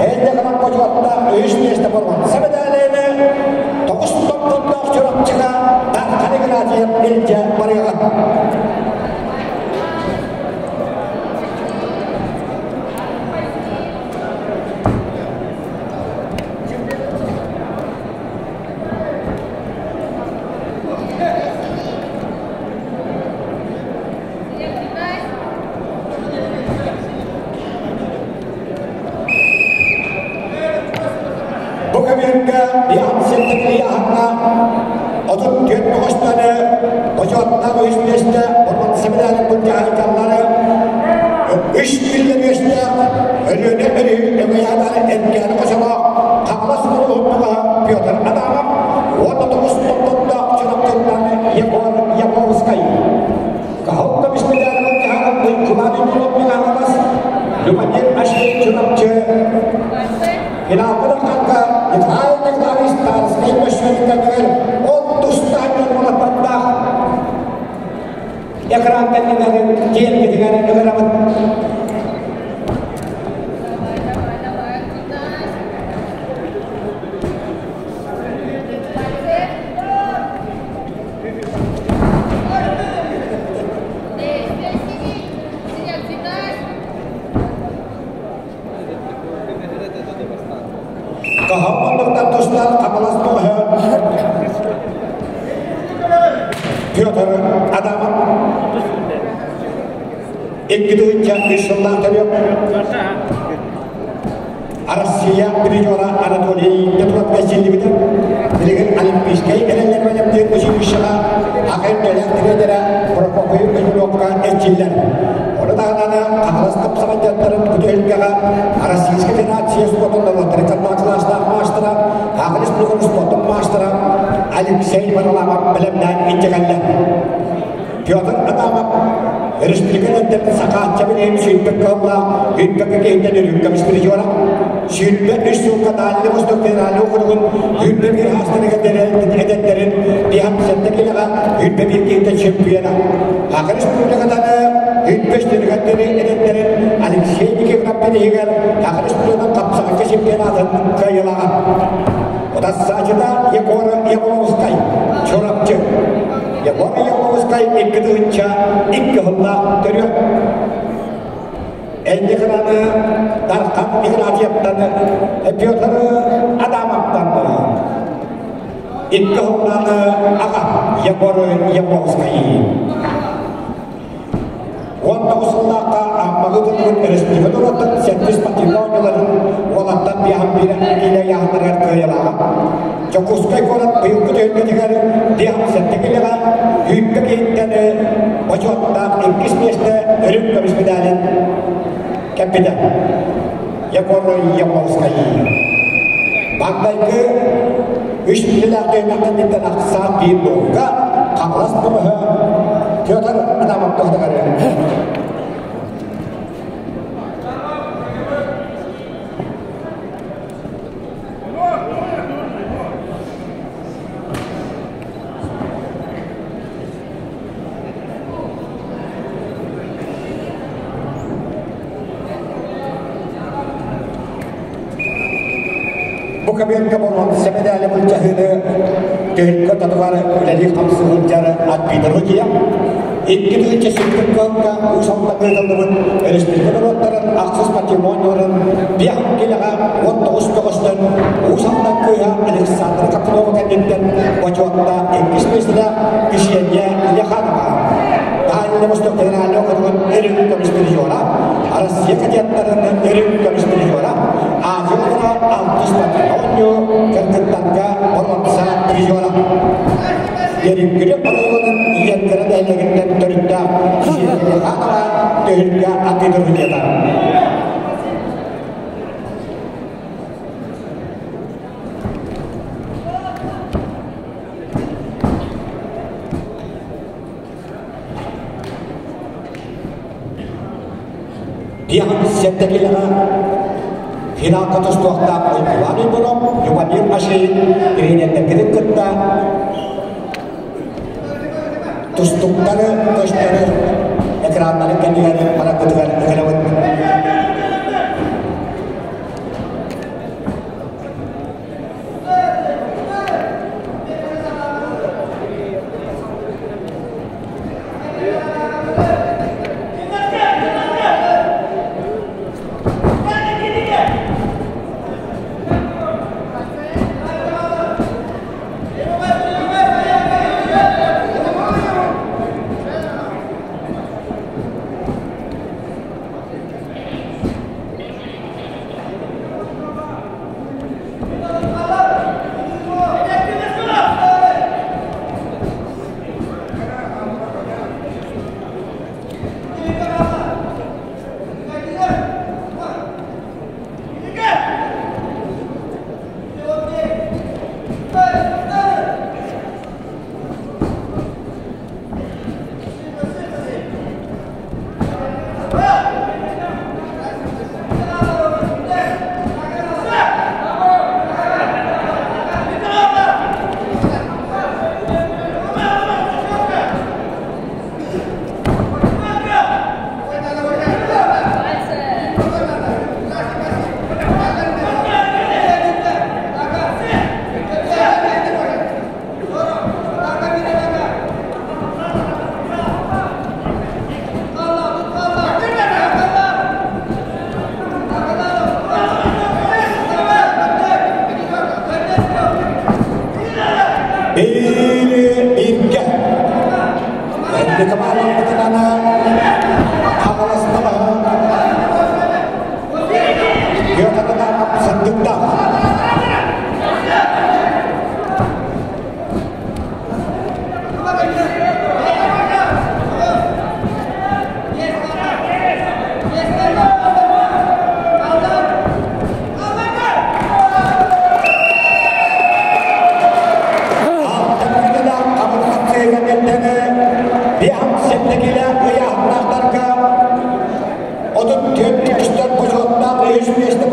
Эллэхэнэн бочуоттаах үһүс миэстэ боруонса мэдээлэни тоҕус томтонноох Чурапчыга Дархан Игнатьев илдьэ барыаҕа. Бу кэмҥэ биһамсыттык аһаҥҥа 34 тоҕустаны бочуоттаах үс миэстэ боруонса мэдээлин былдьаһыйталлары үс биллэр үөстээх Өлүөнэ өрүһү өҥөйаатары Эркээни Хочолоох Хаҥалас улууһун бөҕөһө Петр Адамов уонна тоҕус томтотtoох Чурапчыттан Егор Яковскай. Каһыл көмүс мэдээли былдьаһан Уйгулаан Уйгулов Хаҥалас, Любомир Ашин Чурапчы Финалга тахханга Николай Николаевич Тарскай мөссүөнүттэригэр ол тустаах дьон улаппаттаах экран кэннигэр тиэргитигэр ыҥырабыт. Каһамманныктан тустан Хаҥалас бөҕөһө Петр Адамов 2 3 сыллаах төрүөк Россия призера Анатолий Петров бэсиллибитэ. Билигин Олимпийскай эрэллэр бэлэмниир училищеҕа АХР кэлэр тренерэ Прокопий Козловка эрчиллэр. Ону таһынан Хаҥалас тапсаҕайдьаттарын бу түһүлгэҕэ Российскай Федерация спортун норуоттарын кылаастаах маастара, Хаҥалас Республикатын спортун маастара Алексей Варламов бэлэмнээн илдьэ кэллэ. Петр Адамов республика эрдэрин сахаачча билигин сүүрбэ кыһыллаах үрбэкэ киһиттэн үрүҥ көмүс призера, 23 сылга Дальний Восток федеральный округун 21 хаастарыгар эдэрдэрин 57 килэҕэ 21 киһиттэн чемпиона. Саха Республикатаны 105 делегаттары эдэрдэрин Алексей Никифоров бириһигэр Саха Республикатын хапсаҕайга чемпионатын кыайыылааҕа. Утассаачыта Егор Явловскай, Чурапчы. Егор Явловскай 2 тыһыынча 2 сыллаах төрүөк. Эллихраны Дархан Игнатьевтан, Петр Адамовтан 2 сыллааны аҕа Егор Явловскай. 19 сыллаахха Аммаҕа ыытыллыбыт өрөспүүбүлүкэ норуоттарын сэттис спортивнай оонньууларын уолаттан биэһэн биир киилэ ыйааһыннарыгар кыайыылааҕа. Дьокуускай куорат быйылгы түһүлгэтигэр 57 киилэҕэ сүүрбэ киһиттэн бочуоттаах иккис миэстэ үрүҥ көмүс медалин кэппитэ. Егор Явловскай. Маҥнайгы үс киһилээх түһүмэхтэн ахсаан биир буолга Хаҥалас бөҕөһө Петр Адамов туһатыгар. Бу кабинка боруонса мэдээли былдьаһыыны түһүлгэ ортотугар үлэлии-хамсыы сылдьар Альбина Рудия 2 тыһыынча сүүрбэ кыһыҥҥа Уус Алдаҥҥа ыытыллыбыт өрөспүүбүлүкэ норуоттарын ахсыс матримонияларын биэс киилэҕэ 19 бөҕөстөн Уус Алдан кыыһа Александра Копылова кэнниттэн бочуоттаах иккис миэстэлээх Ксения Леханова Дальний Восток федеральный округун үрүҥ көмүс призера, Россия кадеттарын үрүҥ көмүс призера, Азия оҕолоро алтыс оонньуу кыргыттарга боруонса призера. Ерүҥкүрү оройуонун Иэнкэрэ нэһилиэгиттэн төрүттээх Ксения Леханова түһүлгэ атыытыргытыта. Диэҕин сэттэ килэҕэ финалга тустуохтаах Уйгулаан Уйгунов, Любомир Ашеин тренердэргитин кытта тустуктары көстөрү экраннарын кэннигэр бараргытыгар ыҥырабыт. Николаевпытынан Хаҥаластаҕа Петр Адамов сырдыктаах. Биһам сэттэкилэ ыйаахтаахтарга 34 көстөр бочуоттаах үһүс миэстэ.